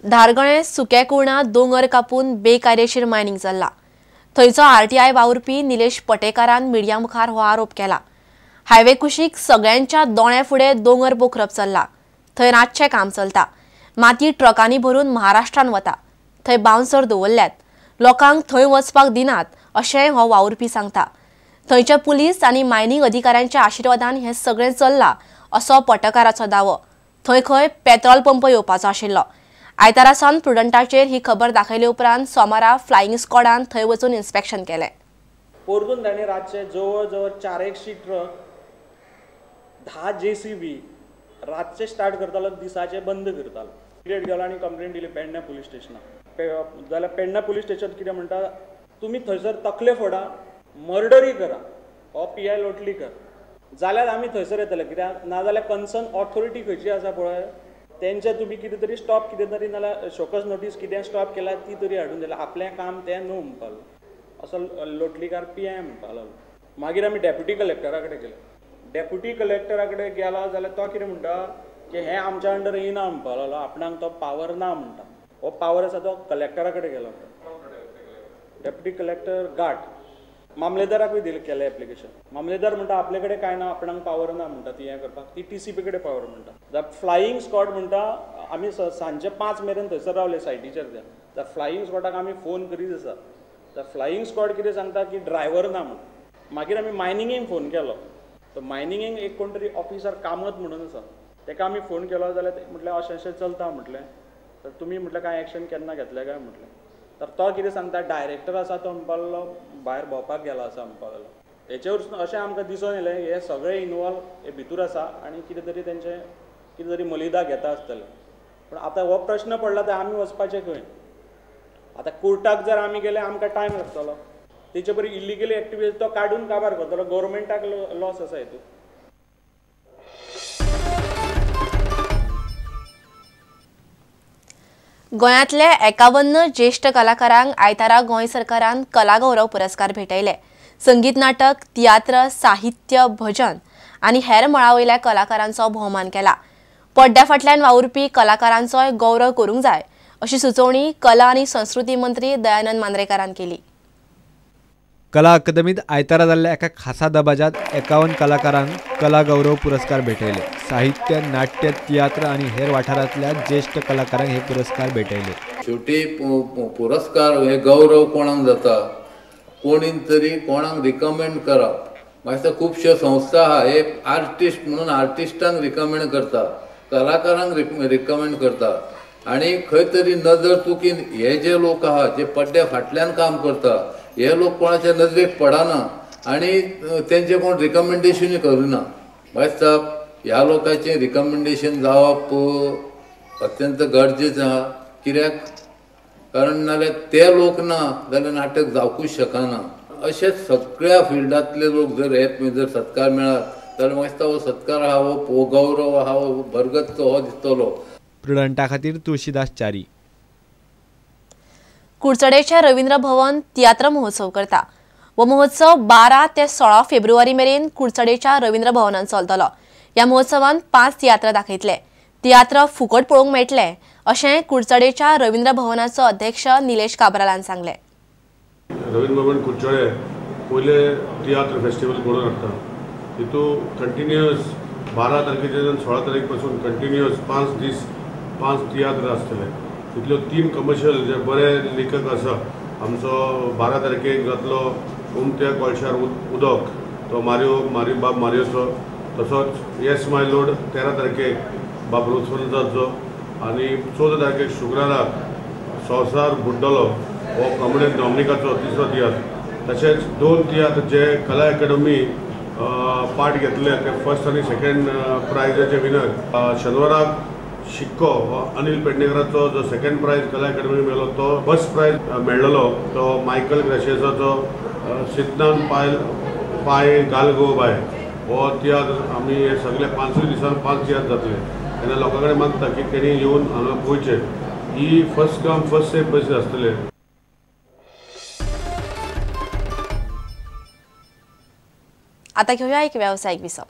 धारगळे सुक्या कुर्णा दोंगर कापून बेकायदेशीर मायनिंग चल्ला। थंयचो आरटीआय वावुरपी निलेश पटेकारान मिडिया मुखार हो आरोप केला। हायवे कुशीक सगळ्यांच्या दोळ्या फुडें दोंगर पोखरप चल्ला। थंय रातचें काम चलता। माती ट्रकांनी भरून महाराष्ट्रान वता। थंय बाउन्सर दवरल्यात, लोकांक थंय वचपाक दिनात अशेंय हो वावुरपी सांगता। थंयच्या पुलीस आनी मायनिंग अधिकाऱ्यांच्या आशिर्वादान हें सगळें चल्लां असो पटकाराचो दावो। थंय खंय पेट्रोल पंप येवपाचो आशिल्लो। आयतारा सावन प्रुडंटाचेर ही खबर दाखयले उपरांत सोमारा फ्लायिंग स्क्वॉडान थंय वचून इन्स्पेक्शन केलें। परतून ताणें रातचे जवळ जवळ 400 ट्रक 10 JCB रातचे स्टार्ट करतालो, दिसाचे बंद करतालो। पिरियड गेलो आनी कंप्लेन दिली पेडण्या पुलीस स्टेशनाक। जाल्यार पेडण्या पुलीस स्टेशन कितें म्हणटा, तुमी थंयसर तकले फोडा, मर्डरी करा, हो PI Lotlikar, जाल्यार आमी थंयसर येतले। कित्याक नाजाल्यार कन्सर्न ऑथॉरिटी खंयची आसा पळय तेंचे तुमी कितें तरी स्टॉप कितें तरी नाल्यार शोकस नोटीस कितें स्टॉप केला ती तरी हाडून दिल्या, आपलें काम तें न्हू म्हणपाक लागलो असो लोटलीकार PI म्हणपाक लागलो। मागीर आमी डेप्युटी कलेक्टरा कडेन गेले। डेप्युटी कलेक्टरा कडेन गेला जाल्यार तो कितें म्हणटा की हें आमच्या अंडर येना म्हणपाक लागलो, आपणाक तो पावर ना म्हणटा। हो पावर आसा तो कलेक्टरा कडेन गेलो। डेप्युटी कलेक्टर घाट मामलेदाराकूय दिलें केलें एप्लिकेशन। मामलेदार म्हणटा आपले कडेन कांय ना, आपणाक पावर ना म्हणटा ती हें करपाक, ती TCP कडेन पावर म्हणटा। फ्लायिंग स्क्वॉड म्हणटा आमी सांजचे 5 मेरेन थंयसर रावले सायटीचेर त्या फ्लायिंग स्क्वॉडाक आमी फोन करीत आसा। फ्लायिंग स्क्वॉड कितें सांगता की ड्रायव्हर ना म्हण। मागीर आमी मायनिंगेक फोन केलो, तर मायनिंगेक एक कोण तरी ऑफिसर कामत म्हणून आसा, ताका आमी फोन केलो जाल्यार म्हटलें अशें अशें चलता म्हटलें, तर तुमी म्हटलें कांय एक्शन केन्ना घेतलें काय म्हटलें, तर तो कितें सांगता डायरेक्टर आसा तो म्हणपाक लागलो भायर भोंवपाक गेला आसा म्हणपाक लागलो। हेचे वरसून अशें आमकां दिसून येयलें हे सगळे इनवॉल्व हे भितूर आसा आनी कितें तरी तेंचे कितें तरी मलिदा घेता आसतले। पूण आतां हो प्रश्न पडला ते आमी वचपाचें खंय? आतां कोर्टाक जर आमी गेले आमकां टायम लागतलो, तेचे बरी इलिगली एक्टिविटी तो काडून काबार करतलो, गव्हर्मेंटाक लॉस आसा हितून। गोंयांतल्या 51 ज्येश्ठ कलाकारांक आयतारा गोंय सरकारान कलागौरव पुरस्कार भेटयले। संगीत नाटक, तियात्र, साहित्य, भजन आनी हेर मळा वयल्या कलाकारांचो भोवमान केला। पड्ड्या फाटल्यान वावुरपी कलाकारांचोय गौरव करूंक जाय अशी सुचोवणी कला आनी संस्कृती मंत्री दयानंद मांद्रेकारान केली। कला अकादमीत आयतारा जाल्ल्या एका खासा दबाज्यात 51 कलाकारांक कला गौरव पुरस्कार भेटयले। साहित्य, नाट्य, तियात्र आनी हेर वाठारांतल्या ज्येश्ठ कलाकारांक हे पुरस्कार भेटयले। शेवटी पुरस्कार हे गौरव कोणाक जाता, कोणीन तरी कोणाक रिकमेंड करप। मागीर खुबश्यो संस्था आहा हे आर्टिस्ट म्हणून आर्टिस्टांक रिकमेंड करता, कलाकारांक रिकमेंड करता आनी खंय तरी नजर चुकीन हे जे लोक आहा जे पड्ड्या फाटल्यान काम करता हे लोक कोणाच्या नजरेक पडना आनी तेंचे कोण रिकमेंडेशनूय करिना। भाई साहब ह्या लोकांचें रिकमेंडेशन जावप अत्यंत गरजेचें आहा, कित्याक कारण नाल्यार ते लोक ना जाल्यार नाटक जावकूच शकना। अशे सगळ्या फिल्डांतले लोक जर हे जर सत्कार मेळत जाल्यार म्हाका दिसता हो सत्कार आहा हो गौरव आहा हो भरगच्च हो दिसतलो। प्रुडंटा खातीर तुळशीदास च्यारी। कुडचडेचे रवींद्र भवन तियात्र महोत्सव करता। हो महोत्सव 12 ते 16 फेब्रुवारी मेरेन कुडचडेच्या रवींद्र भवनान चलतलो। ह्या महोत्सवान 5 तियात्र दाखयतले। तियात्र फुकट पळोवंक मेळटले अशें कुडचडेच्या रवींद्र भवनाचो अध्यक्ष निलेश काब्रालान सांगलें। रवींद्र भवन कुडचडे पयले तियात्र फेस्टिवल घडोवन हाडटा। तितून कंटिन्युअस 12 तारखेच्यान 16 तारीख पासून कंटिन्युअस 5 दीस 5 तियात्र आसतले। तितल्यो 3 कमर्शियल जे बरे लेखक आसा, आमचो 12 तारखेक जातलो उमत्या कोळशार उदक तो मारियो मारियो बाब मारियोचो, तसोच येस माय लोड 13 तारखेक बाब रोसवंताचो आनी 14 तारखेक शुक्राराक संवसार बुड्डलो हो कॉमेडियन डॉमिनिकाचो तिसरो तियात्र। तशेंच 2 तियात्र जे कला एकाडमी पार्ट घेतले ते फर्स्ट आनी सेकेंड प्रायजाचे विनर। शनिवाराक शिक्को हो अनिल पेडणेकराचो जो सेकेंड प्रायज कला एकाडमी मेळ्ळो तो फर्स्ट प्रायज मेळ्ळलो तो मायकल ग्रेशियसाचो सिद्धनान पाय गाल गो बाय हो तियात्र। आमी हे सगळे 5 दिसान 5 तियात्र जातले तेन्ना लोकां कडेन मागता की तेणी येवन हांगा पळोवचें। ही first come first serve basis आसतले। आता घेऊया एक व्यावसायिक विसव।